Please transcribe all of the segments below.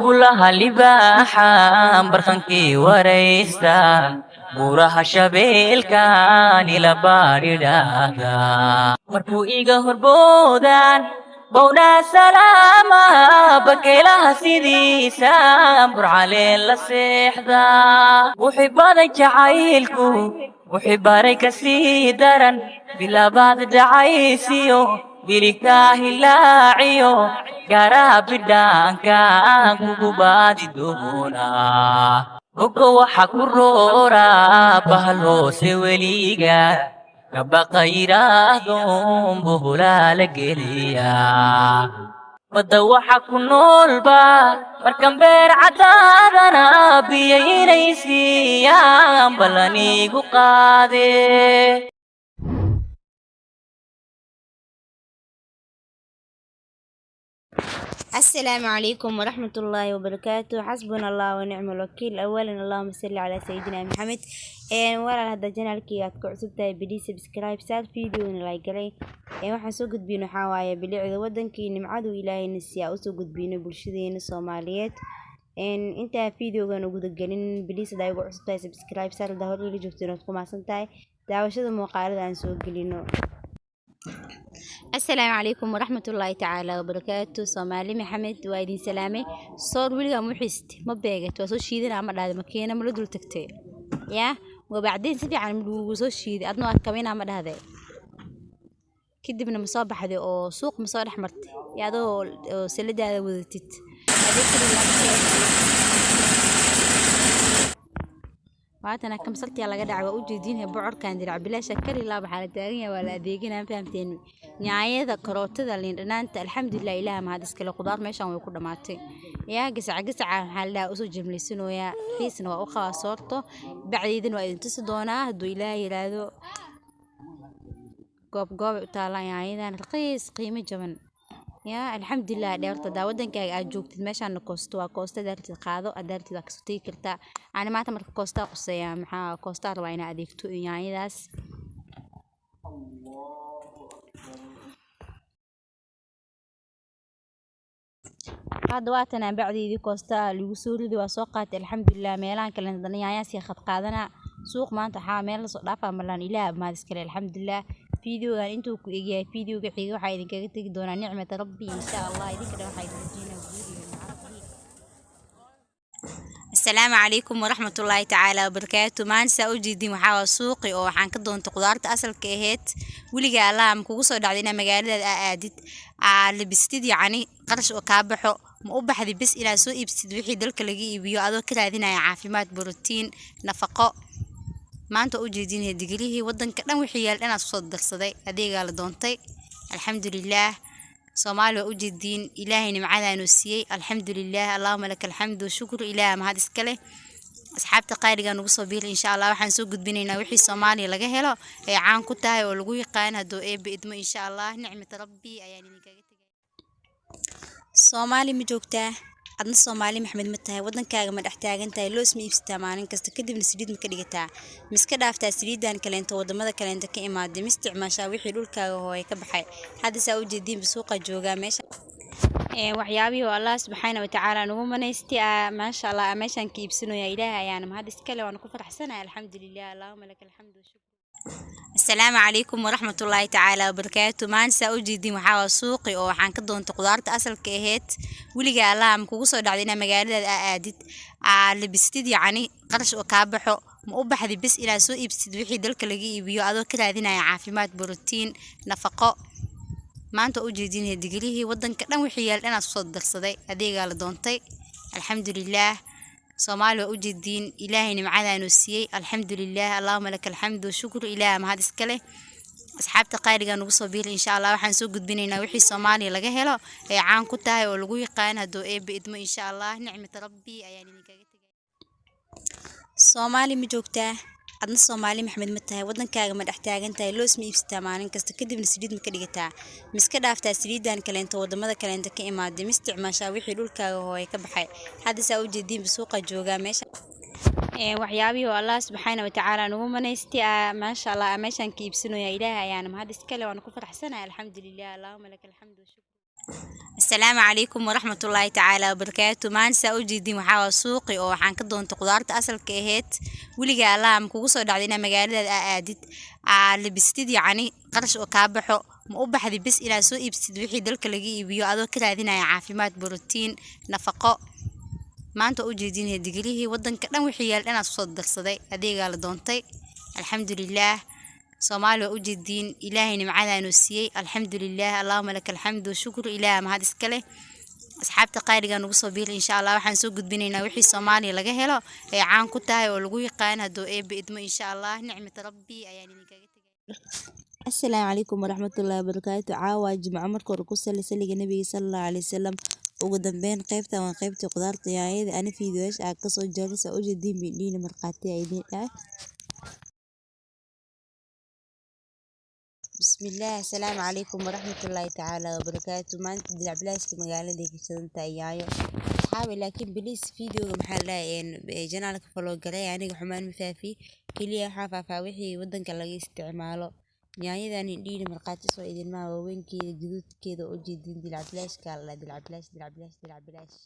Bulaha libaaxa barqankii waraysta, buuraha shabeelkan ila baadhidhaahda. Markuu iga horboodaan bowdhaa salaama, bakaylaha sidiisa burcaleen la seexda. Wuxuu baday jacaylku, wuxuu baray ka sii daran, bilaabaad dhacaysiyo biligtaa hilaaciyo gaaraha bidhaanka kugu baadi doonaa. Bogo waxa ku roora bahal hoose weliga kabaqa yidhaahdoon buhulaa la geliya. Badda waxa ku noolba markan beer caddaadana biyo inay siiyaan ballaniigu qaade. Asalaamu calaykum waraxmatullaahi wabarakaatu. Xasbuna Allah wa nicma alwakiil. Awalan, allahuma salli calaa sayidina Maxamed. Walaal, hadda channelkii aad ku cusub tahay, please subscribe saar, videona like garay. Waxaan soo gudbino waxaa waaye bilicda wadankii, nimcadu Ilaahayna siyaa usoo gudbino bulshadeena Soomaaliyeed. Intaa videogan u gudagelin, please haddaa igu cusub tahay subscribe saar. Haddaa hor ila joogteen, waad ku mahadsan tahay daawashada muuqaalada aan soo gelino. Asalaamu calaykum waraxmatullaahi tacaala wabarakaatu. Soomaali Maxamed waa idin salaamay. Soor weligaa muxiist ma beegat? Waa soo shiidana ma dhahda? Makiina ma la dul tagtay yaa wabacdeen? Si fiican lagugu soo shiiday, adna waa kabinaa ma dhahday? Kadibna ma soo baxday oo suuq ma soo dhex martay iyo adoo oo saladaada wadatid? Adeeg kaliya waatana kamsaltiyaa laga dhacay, waa ujeediinha. Bocorkan dirac bilaasha kali laa waxaa la taagan yahay, waa la adeeganaa, fahamteen? Nyaanyada, karootada, liin dhanaanta, alxamdulilah, ilaah mahad iskale. Qudaar meeshan way ku dhamaatay. Yaa gasaca gasaca waxaa la dhahaa usoo jimlaysanooyaa, xiisna waa u qabaa soorto. Bacdeydana waa idin tusi doonaa hadduu Ilaah yiraahdo. Goob goobay u taalaa yaanyadan, raqiis, qiimo jaban. Yaa alxamdulilah dheerta daa wadankaaga aad joogtid, meeshaana koosto waa koosto. Hadaad rabtid qaado, hadaad rabtid waa kasoo tegi kartaa. Ani maanta marka koostaa quseeyaa, maxaa koostaa rabaa inaa adeegto iyo yaanyadaas. Hadda waatanaa bacdeydii koostaa lagu soo ridi, waa soo qaatay, alxamdulilah. Meelahan kale haddana yaanyaa sii khad qaadanaa. Suuq maanta waxaa meel lasoo dhaafaa malaan. Ilaah mahad iskale, alxamdulilah. Videogan intuu ku egyahay, videoga xiga waxaa idinkaga tegi doonaa nicmata rabbi, insha Allah. Idinka dhan waxaa idin rajeynaa guul iyo nimco. Asalaamu calaykum waraxmatullaahi tacaala wabarakaatu. Maanta saa u jeedin waxaa waa suuqi oo waxaan ka doontay qudaarta asalka ahayd. Weligaa allaha ma kugu soo dhacday inaa magaaladaada aa aadid, aa labistid, yacni qarash oo kaa baxo, ma u baxday bes inaad soo iibsatid wixii dalka laga iibiyo, adoo ka raadinaya caafimaad, borotiin, nafaqo? Maanta u jeedin digrihii wadanka dhan wixii yaal dhan soo darsaday, adeegaa la doontay, alxamdulilaah. Soomaali waa ujeediin, Ilaahay nimcadaanuu siiyey, alxamdulilaah. Allahuma laka alxamdu shukru, Ilaah mahad iskale. Asxaabta qaaliga nugu soo biiri, insha Allah. Waxaan soo gudbinaynaa wixii Soomaaliya laga helo ee caan ku tahay oo lagu yaqaan, hadduu Eebbe idmo, insha Allah. Nicmata rabbi ayaan idinkaga tegay. Soomaali ma joogtaa? Adna Soomaali Maxamed ma tahay? Wadankaaga ma dhex taagan tahay? Loos ma iibsataa maalin kasta, kadibna saliid ma ka dhigataa? Ma iska dhaaftaa saliidan kaleento wadamada kaleento ka imaaday? Ma isticmaashaa wixii dhulkaaga hooye ka baxay? Hadda saa u jeediinba suuqa joogaa meesha, waxyaabihii oo Allah subxaana watacaala nagu manaystay, maasha Allah, meeshaan ka iibsanaya. Ilaahay ayaana mahad iskale, waana ku faraxsanahay, alxamdulilah. Allahuma laka alxamdu washukr. Asalaamu calaykum waraxmatullaahi tacaala wabarakaatu. Maanta saa u jeedin waxaa waa suuqi oo waxaan ka doontay qudaarta asalka ahayd. Weligaa allaha ma kugu soo dhacday inaa magaaladaada aa aadid, aa labistid, yacni qarash oo kaa baxo, ma u baxday bes inaad soo iibsatid wixii dalka laga iibiyo, adoo ka raadinaya caafimaad, borotiin, nafaqo? Maanta u jeedin digrihii wadanka dhan wixii yaal dhan soo darsaday, adeegaa la doontay, alxamdulilaah. Soomaali waa ujeediin, Ilaahay nimcadaanuu siiyey, alxamdulilah. Allahuma laka alxamdu shukru, Ilaah mahad iskale. Asxaabta qaaliga nugu soo biiri, insha Allah. Waxaan soo gudbinaynaa wixii Soomaaliya laga helo ee caan ku tahay oo lagu yaqaan, hadduu Eebbe idmo, insha Allah. Nicmata rabbi ayaan idinkaga tegay. Soomaali ma joogtaa? Adna Soomaali Maxamed ma tahay? Wadankaaga ma dhex taagan tahay? Loos ma iibsataa maalin kasta, kadibna saliid ma ka dhigataa? Ma iska dhaaftaa saliidan kaleento wadamada kaleento ka imaaday? Ma isticmaashaa wixii dhulkaaga hooye ka baxay? Hadda saa u jeediinba suuqa joogaa meesha, waxyaabihii oo Allah subxaana watacaala nagu manaystay, maasha Allah, meeshaan ka iibsanaya. Ilaahay ayaana mahad iskale, waana ku faraxsanahay, alxamdulilah. Allahuma laka alxamdu washukr. Asalaamu calaykum waraxmatullaahi tacaala wabarakaatu. Maanta saa u jeedin waxaa waa suuqi oo waxaan ka doontay qudaarta asalka ahayd. Weligaa Allah ma kugu soo dhacday inaa magaaladaada aa aadid, aa labistid, yacni qarash oo kaa baxo, ma u baxdi bis inaad soo iibsatid wixii dalka laga iibiyo, adoo ka raadinaya caafimaad, borotiin, nafaqo? Maanta waa u jeedinaya digirihii wadanka dhan wixii yaal dhan aan soo darsaday, adeegaa la doontay. Alxamdulilaah, Soomaali waa u jeediin, Ilaahay nimcadaanu siiyey. Alxamdulilaah, allahuma laka alxamdu shukru. Ilaah mahad iska leh. Asxaabta qaaliga, nagu soo biiri insha Allah. Waxaan soo gudbinaynaa wixii Soomaaliya laga helo ee caan ku tahay oo lagu yaqaan, hadduu Eebbe idmo insha Allah. Nicmata rabbi ayaan idinkaga tegay. Asalaamu calaykum waraxmatullaahi wabarakaatu. Caawa Jimco. Marka hore ku sali saliga Nabiga sala allahu alayhi wasalam. Ugu dambeyn, qaybtan waa qaybtii qudaarta, yaanyada ani fiidiyoyaasha aad kasoo jaray. Saa ujeediin bidhiina markhaati aa idiin ah. Bismillaah. Asalaamu calaykum waraxmatullaahi tacaala wabarakaatu. Maanta dilacbilaashka magaalada ka shidan tahay yaanyo, asxaabi. Laakiin please, videoga maxaa la dhahay, channelka follow garay. Aniga xumaan ma faafi, keliya waxaa faafaa wixii wadanka laga isticmaalo. Yaanyadan indhiina markhaati soo idinmaha, waaweynkeeda, gaduudkeeda oo jeedin. Dilacbilaashka la dilacbilaash, dilacbilaash, dilacbilaash.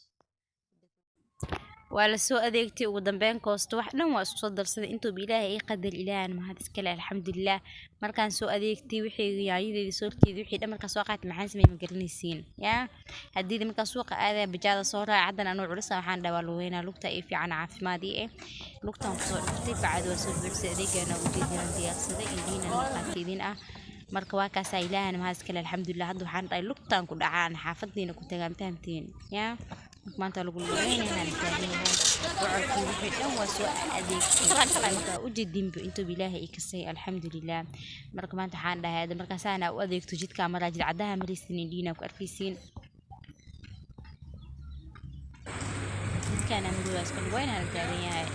Waa la soo adeegtay. Ugu dambeyn koosto wax dhan waa isku soo darsaday intuuba Ilaahay ii qadar. Ilaahan mahad iskale, alxamdulilah. Markaan soo adeegtay wixii yaanyadeedii, soorteedii, wixii dhan markaan soo qaatay, maxaan sameeyey ma garanaysiin? Yaa haddii markaan suuqa aadaya bajaada soo raaca, haddan anuu culisa waxaan dhahaa waa lugeynaa, lugta ii fiican, caafimaad ii eh. Lugtaan kusoo dhiftay, bacdi waa soo buuxsay, adeegaana ujeedinaan diyaarsaday, indiina markhaati idin ah. Marka waa kaasaa, Ilaahana mahad iskale, alxamdulilah. Hadda waxaan dhahay lugtaan ku dhacaan, xaafadiina ku tagaan, fahamtiin? Yaa maanta lagu lugeynayaan taagan yahay. Bocorkii wixii dhan waa soo adeegtay, marka ujeedinba intuuba Ilaahay ii kasay, alxamdulilah. Marka maanta waxaan dhahay hadda markaasaana u adeegto jidkaa maraa, jid caddaha maraysiin, indhiina ku arkaysiin. Jidkaana madow iska lugeynayaan taagan yahay,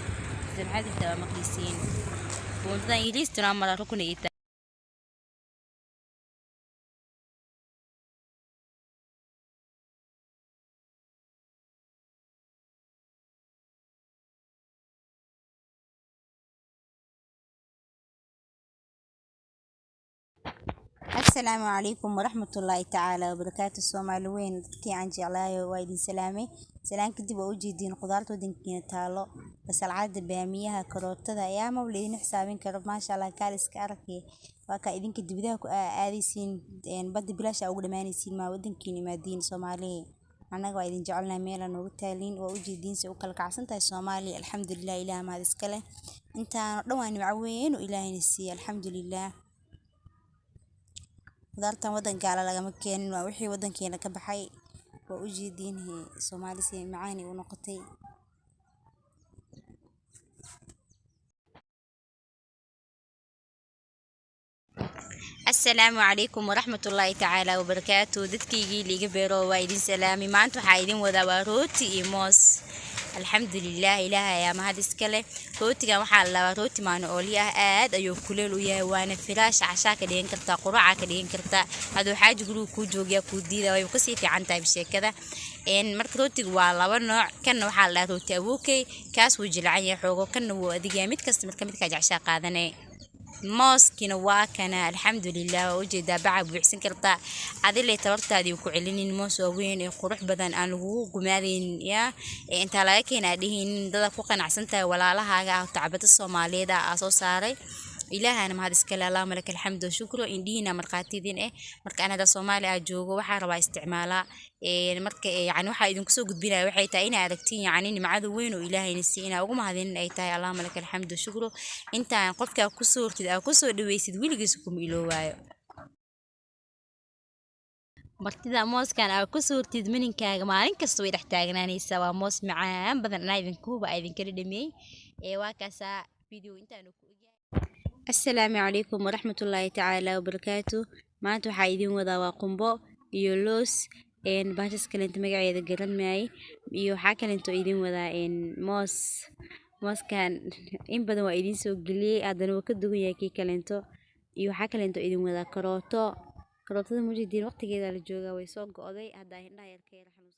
samxad xitaa waa maqlisiin. Buundadan yariistuna maraa rukuna ii. Asalaamu calaykum waraxmatullaahi tacaala wabarakaatu. Soomaali weyn, dadkii aan jeclaayo, waa idin salaamay. Salaan kadib, waa ujeediin qudaarta wadankiina taalo: basalcada, baamiyaha, karootada, ayaa maba laidin xisaabin karo. Maasha Allah, kaaliska aragay. Waa kaa idinka dibidaha ku aadaysiin, badda bilaash aa ugu dhamaanaysiin. Maa wadankiina imaadiin? Soomaaliya, annaga waa idin jecelnahay, meela noogu taaliin. Waa ujeediin say u kala kacsan tahay Soomaaliya. Alxamdulilah, Ilaah mahad iska leh. Intaano dhan waa nimco weyn oo Ilaahayna siiyey, alxamdulilah. Qudaartan wadan gaala lagama keenin, waa wixii wadankeena ka baxay. Waa ujeediin Soomaali si macaani u noqotay. Asalaamu calaykum waraxmatullaahi tacaala wabarakaatu. Dadkaygii liiga beero, waa idin salaamay. Maanta waxaa idin wadaa waa rooti iyo moos. Alxamdulilah, Ilaah ayaa mahad iska leh. Rootigan waxaa la labaa rooti maano ooli ah, aad ayuu kuleel u yahay, waana firaash. Cashaa ka dhigan kartaa, quraca ka dhigan kartaa. Aduu xaaji guriga kuu joogiyaa kuu diida, way kasii fiican tahay sheekada. Marka rootiga waa laba nooc. Kanna waxaa la dhahaa rooti awookey, kaas wuu jilcan yahay xoogo, kanna wuu adigyahay. Mid kasta marka midkaa jeceshaa qaadanee. Mooskina waa kana, alxamdulilah. Waa ujeedaa, baca buuxsan kartaa adile, tabartaadii ku celinin. Moos waaweyn ee qurux badan aan lagugu gumaadaynin, yaa ee intaa laga keenaa dhihinin, dada ku qanacsan tahay, walaalahaaga ah, tacbada Soomaaliyeed ah aa soo saaray. Ilaahana mahad iskale, allahuma laka alxamdu washukru. Indhihiina markhaatidin eh. Marka aan hadda Soomaali aa joogo, waxaa rabaa isticmaalaa. Marka yani waxaa idinku soo gudbinaya waxay tahay inaa aragtiin yacni nimcada weyn oo Ilaahayna siiy, inaa ugu mahadinin ay tahay. Allahuma laka alxamdu washukru. Intaan qofkaa kusoo hortid aa kusoo dhaweysid, weligiis kuma iloowaayo. Martida mooskan aa kusoo hortid mininkaaga maalin kasta way dhex taagnaanaysaa. Waa moos macaan badan, anaa idinkuhuba aa idinkala dhameeyey. Ee waa kaasaa, video intaanu ku ogyahay. Asalaamu calaykum waraxmatullaahi tacaala wabarakaatu. Maanta waxaa idin wadaa waa qumbo iyo loos, baashas kaleento magaceeda garan maaye, iyo waxaa kaleento idin wadaa moos. Mooskan in badan waa idin soo geliyey, haddana wuu ka duwan yahay kii kaleento. Iyo waxaa kaleento idin wadaa karooto. Karootada mujidiin waqtigeeda la joogaa, way soo go'day hadda, indhaha yar ka yar xanuunsan.